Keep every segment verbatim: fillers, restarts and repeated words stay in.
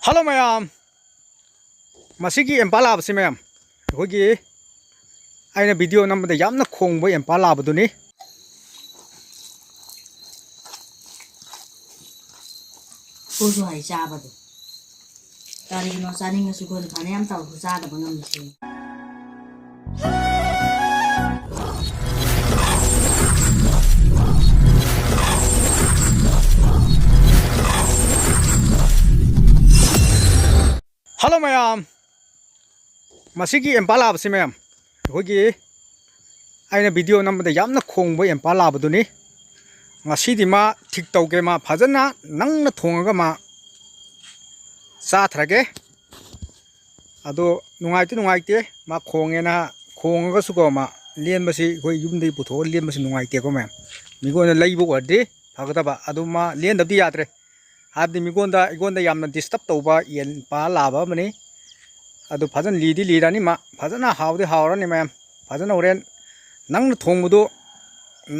Hello ꯃꯌꯥꯝ, ꯃꯁꯤꯒꯤ ꯏꯝꯐꯥꯜ ꯂꯥꯕꯁꯤ ꯃꯌꯥꯝ, ꯑꯩꯈꯣꯏꯒꯤ ꯑꯩꯅ ꯚꯤꯗꯤꯑꯣ ꯅꯝꯕꯗ ꯌꯥꯝꯅ ꯈꯣꯡꯕ ꯏꯝꯐꯥꯜ ꯂꯥꯕꯗꯨꯅꯤ꯫ ꯎꯁꯨ ꯍꯩ ꯆꯥꯕꯗꯣ꯫ ꯀꯔꯤꯅꯣ ꯆꯥꯅꯤꯡꯉꯁꯨ ꯑꯩꯈꯣꯏꯅ ꯐꯅꯌꯥꯝ ꯇꯧꯔꯁꯨ ꯆꯥꯗꯕ ꯉꯝꯗ꯭ꯔꯤꯁꯦ꯫ ꯍꯜꯂꯣ ꯃꯌꯥꯝ, ꯃꯁꯤꯒꯤ ꯏꯝꯐꯥꯜ ꯂꯥꯕꯁꯤ ꯃꯌꯥꯝ, ꯑꯩꯈꯣꯏꯒꯤ ꯑꯩꯅ ꯚꯤꯗꯤꯑꯣ ꯅꯝꯕꯗ ꯌꯥꯝꯅ ꯈꯣꯡꯕ ꯏꯝꯐꯥꯜ ꯂꯥꯕꯗꯨꯅꯤ꯫ ꯉꯁꯤꯗꯤ ꯃꯥ ꯊꯤꯛ ꯇꯧꯒꯦ, ꯃꯥ ꯐꯖꯅ ꯅꯪꯅ ꯊꯣꯡꯉꯒ ꯃꯥ ꯆꯥꯊꯔꯒꯦ꯫ ꯑꯗꯣ ꯅꯨꯡꯉꯥꯏꯇꯤ ꯅꯨꯡꯉꯥꯏꯇꯦ, ꯃꯥ ꯈꯣꯡꯉꯦꯅ꯫ ꯈꯣꯡꯉꯒꯁꯨꯀꯣ, ꯃꯥ ꯂꯦꯟꯕꯁꯤ, ꯑꯩꯈꯣꯏ ꯌꯨꯝꯗꯒꯤ ꯄꯨꯊꯣꯛꯑꯒ ꯂꯦꯟꯕꯁꯤ ꯅꯨꯡꯉꯥꯏꯇꯦꯀꯣ ꯃꯌꯥꯝ꯫ ꯃꯤꯉꯣꯟꯗ ꯂꯩꯕ ꯑꯣꯏꯔꯗꯤ ꯐꯒꯗꯕ, ꯑꯗꯨ ꯃꯥ ꯂꯦꯟꯗꯕꯗꯤ ꯌꯥꯗ꯭ꯔꯦ꯫ ꯍꯥꯏꯕꯗꯤ ꯃꯤꯉꯣꯟꯗ, ꯑꯩꯉꯣꯟꯗ ꯌꯥꯝꯅ ꯗꯤꯁꯇꯔꯕ ꯇꯧꯕ ꯌꯦꯟ ꯏꯝꯐꯥꯜ ꯂꯥꯕ ꯑꯃꯅꯤ꯫ ꯑꯗꯨ ꯐꯖꯅ ꯂꯤꯗꯤ ꯂꯤꯔꯅꯤ ꯃꯥ, ꯐꯖꯅ ꯍꯥꯎꯗꯤ ꯍꯥꯎꯔꯅꯤ ꯃꯌꯥꯝ꯫ ꯐꯖꯅ ꯍꯣꯔꯦꯟ ꯅꯪꯅ ꯊꯣꯡꯕꯗꯨ,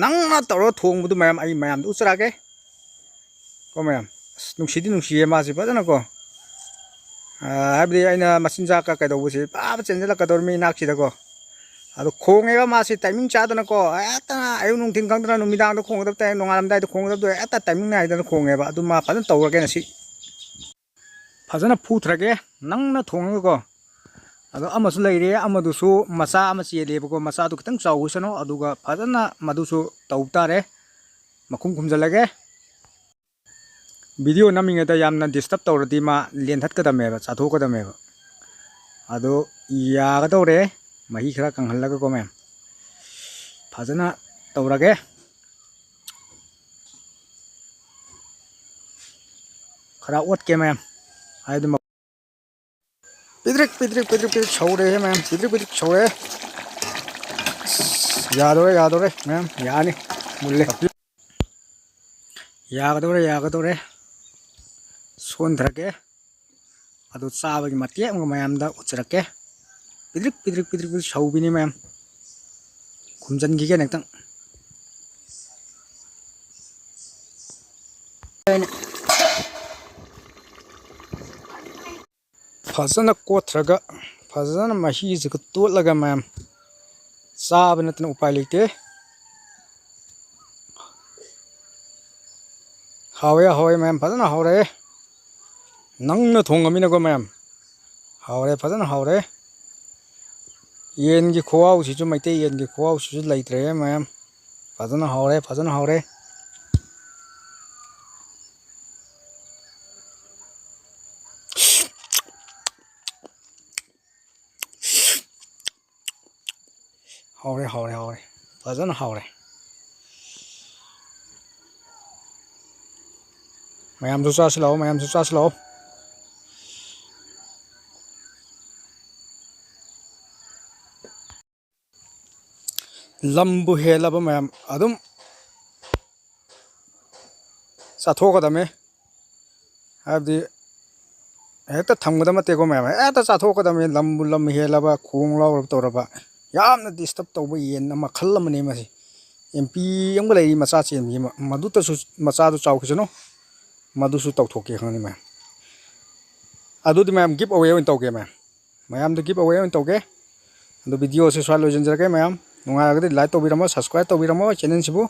ꯅꯪꯅ ꯇꯧꯔꯒ ꯊꯣꯡꯕꯗꯨ ꯃꯌꯥꯝ ꯑꯩ ꯃꯌꯥꯝꯗ ꯎꯠꯆꯔꯛꯑꯒꯦ ꯀꯣ ꯃꯌꯥꯝ꯫ ꯑꯁ, ꯅꯨꯡꯁꯤꯗꯤ ꯅꯨꯡꯁꯤꯌꯦ ꯃꯥꯁꯦ ꯐꯖꯅꯀꯣ꯫ ꯑꯥ, ꯍꯥꯏꯕꯗꯤ ꯑꯩꯅ ꯃꯆꯤꯟꯖꯥꯛꯀ ꯀꯩꯗꯧꯕꯁꯦ ꯄꯥꯕ ꯆꯦꯟꯁꯤꯜꯂꯛꯀꯗꯧꯔꯤ ꯃꯤ ꯏꯅꯥꯛꯁꯤꯗꯀꯣ꯫ ꯑꯗꯣ ꯈꯣꯡꯉꯦꯕ ꯃꯥꯁꯤ ꯇꯥꯏꯃꯤꯡ ꯆꯥꯗꯅꯀꯣ, ꯍꯦꯛꯇ ꯑꯌꯨꯛ ꯅꯨꯡꯊꯤꯟ ꯈꯪꯗꯅ ꯅꯨꯃꯤꯗꯥꯡꯗ ꯈꯣꯡꯒꯗꯕ ꯇꯥꯏ, ꯅꯣꯡꯉꯥꯜꯂꯝꯗꯥꯏꯗ ꯈꯣꯡꯒꯗꯕꯗꯣ ꯍꯦꯛꯇ ꯇꯥꯏꯃꯤꯡ ꯅꯥꯏꯗꯅ ꯈꯣꯡꯉꯦꯕ꯫ ꯑꯗꯨ ꯃꯥ ꯐꯖꯅ ꯇꯧꯔꯒꯦ ꯉꯁꯤ꯫ ꯐꯖꯅ ꯐꯨꯊꯔꯒꯦ ꯅꯪꯅ ꯊꯣꯡꯉꯒꯀꯣ꯫ ꯑꯗꯣ ꯑꯃꯁꯨ ꯂꯩꯔꯦ, ꯑꯃꯗꯨꯁꯨ ꯃꯆꯥ ꯑꯃ ꯆꯦꯜꯂꯦꯕꯀꯣ, ꯃꯆꯥꯗꯨ ꯈꯤꯇꯪ ꯆꯥꯎꯈꯤꯁꯅꯨ, ꯑꯗꯨꯒ ꯐꯖꯅ ꯃꯗꯨꯁꯨ ꯇꯧ ꯇꯥꯔꯦ, ꯃꯈꯨꯝ ꯈꯨꯝꯖꯤꯜꯂꯒꯦ꯫ ꯚꯤꯗꯤꯑꯣ ꯅꯝꯃꯤꯉꯩꯗ ꯌꯥꯝꯅ ꯗꯤꯁꯇꯔꯕ ꯇꯧꯔꯗꯤ ꯃꯥ ꯂꯦꯟꯊꯠꯀꯗꯕꯅꯦꯕ, ꯆꯥꯊꯣꯛꯀꯗꯕꯅꯦꯕ꯫ ꯑꯗꯣ ꯌꯥꯒꯗꯧꯔꯦ, ꯃꯍꯤ ꯈꯔ ꯀꯪꯍꯜꯂꯒꯀꯣ ꯃꯌꯥꯝ꯫ ꯐꯖꯅ ꯇꯧꯔꯒꯦ꯫ ꯈꯔ ꯑꯣꯠꯀꯦ ꯃꯌꯥꯝ꯫ ꯍꯥꯏꯗꯤ ꯃ-, ꯄꯤꯗ꯭ꯔꯤꯛ, ꯄꯤꯗ꯭ꯔꯤꯛ, ꯄꯤꯗ꯭ꯔꯤꯛ, ꯄꯤꯗ꯭ꯔꯤꯛ ꯁꯧꯔꯦꯍꯦ ꯃꯌꯥꯝ, ꯄꯤꯗ꯭ꯔꯤꯛ, ꯄꯤꯗ꯭ꯔꯤꯛ ꯁꯧꯔꯦ꯫ ꯑꯁ, ꯌꯥꯗꯧꯔꯦ, ꯌꯥꯗꯧꯔꯦ ꯃꯌꯥꯝ, ꯌꯥꯅꯤ꯫ ꯃꯨꯜꯂꯦ꯫ ꯌꯥꯒꯗꯧꯔꯦ, ꯌꯥꯒꯗꯧꯔꯦ꯫ ꯁꯣꯟꯊꯔꯒꯦ꯫ ꯑꯗꯨ ꯆꯥꯕꯒꯤ ꯃꯇꯦꯛ ꯑꯃꯒ ꯃꯌꯥꯝꯗ ꯎꯠꯆꯔꯛꯀꯦ꯫ ꯄꯤꯗ꯭ꯔꯤꯛ, ꯄꯤꯗ꯭ꯔꯤꯛ, ꯄꯤꯗ꯭ꯔꯤꯛ, ꯄꯤꯗ꯭ꯔꯤꯛ ꯁꯧꯕꯤꯅꯤ ꯃꯌꯥꯝ꯫ ꯈꯨꯝꯖꯤꯟꯈꯤꯒꯦ ꯅꯦꯛꯇꯪ꯫ ꯑꯣꯏꯅ꯫ ꯐꯖꯅ ꯀꯣꯠꯊꯔꯒ, ꯐꯖꯅ ꯃꯍꯤꯁꯤꯒ ꯇꯣꯠꯂꯒ ꯃꯌꯥꯝ ꯆꯥꯕ ꯅꯠꯇꯅ ꯎꯄꯥꯏ ꯂꯩꯇꯦ꯫ ꯍꯥꯎꯋꯦ, ꯍꯥꯎꯋꯦ ꯃꯌꯥꯝ, ꯐꯖꯅ ꯍꯥꯎꯔꯦ꯫ ꯅꯪꯅ ꯊꯣꯡꯉꯃꯤꯅꯀꯣ ꯃꯌꯥꯝ, ꯍꯥꯎꯔꯦ, ꯐꯖꯅ ꯍꯥꯎꯔꯦ꯫ ꯌꯦꯟꯒꯤ ꯈꯨꯍꯥꯎꯁꯤꯁꯨ, ꯃꯩꯇꯩ ꯌꯦꯟꯒꯤ ꯈꯨꯍꯥꯎꯁꯤꯁꯨ ꯂꯩꯇ꯭ꯔꯦ ꯃꯌꯥꯝ꯫ ꯐꯖꯅ ꯍꯥꯎꯔꯦ, ꯐꯖꯅ ꯍꯥꯎꯔꯦ꯫ ꯍꯥꯎꯔꯦ, ꯍꯥꯎꯔꯦ, ꯍꯥꯎꯔꯦ꯫ ꯐꯖꯅ ꯍꯥꯎꯔꯦ꯫ ꯃꯌꯥꯝꯁꯨ ꯆꯥꯁꯤ ꯂꯥꯛꯑꯣ, ꯃꯌꯥꯝꯁꯨ ꯆꯥꯁꯤ ꯂꯥꯛꯑꯣ꯫ ꯂꯝꯕꯨ ꯍꯦꯜꯂꯕ ꯃꯌꯥꯝ ꯑꯗꯨꯝ ꯆꯥꯊꯣꯛꯀꯗꯕꯅꯤ꯫ ꯍꯥꯏꯕꯗꯤ ꯍꯦꯛꯇ ꯊꯝꯒꯗꯕ ꯅꯠꯇꯦꯀꯣ ꯃꯌꯥꯝ, ꯍꯦꯛꯇ ꯆꯥꯊꯣꯛꯀꯗꯕꯅꯤ꯫ ꯂꯝꯕꯨ ꯂꯝ ꯍꯦꯜꯂꯕ, ꯈꯣꯡ ꯂꯥꯎꯔꯕ ꯇꯧꯔꯕ, ꯌꯥꯝꯅ disturb ꯇꯧꯕ ꯌꯦꯟ ꯃꯈꯜ ꯑꯃꯅꯤ ꯃꯁꯤ꯫ ꯑꯦꯝ ꯄꯤ ꯑꯃꯒ ꯂꯩꯔꯤ ꯃꯆꯥ ꯆꯦꯟꯕꯤ ꯑꯃ, ꯃꯗꯨꯇꯁꯨ ꯃꯆꯥꯗꯨ ꯆꯥꯎꯈꯤꯁꯅꯨ, ꯃꯗꯨꯁꯨ ꯇꯧꯊꯣꯛꯀꯦ ꯈꯪꯅꯤ ꯃꯌꯥꯝ꯫ ꯑꯗꯨꯗꯤ ꯃꯌꯥꯝ give away ꯑꯣꯏꯅ ꯇꯧꯒꯦ ꯃꯌꯥꯝ꯫ ꯃꯌꯥꯝꯗ give away ꯑꯣꯏꯅ ꯇꯧꯒꯦ꯫ ꯑꯗꯣ video ꯁꯤ ꯁ꯭ꯋꯥꯏ ꯂꯣꯏꯁꯤꯟꯖꯔꯒꯦ ꯃꯌꯥꯝ꯫ ꯅꯨꯡꯉꯥꯏꯔꯒꯗꯤ like ꯇꯧꯕꯤꯔꯝꯃꯣ, subscribe ꯇꯧꯕꯤꯔꯝꯃꯣ channel ꯁꯤꯕꯨ꯫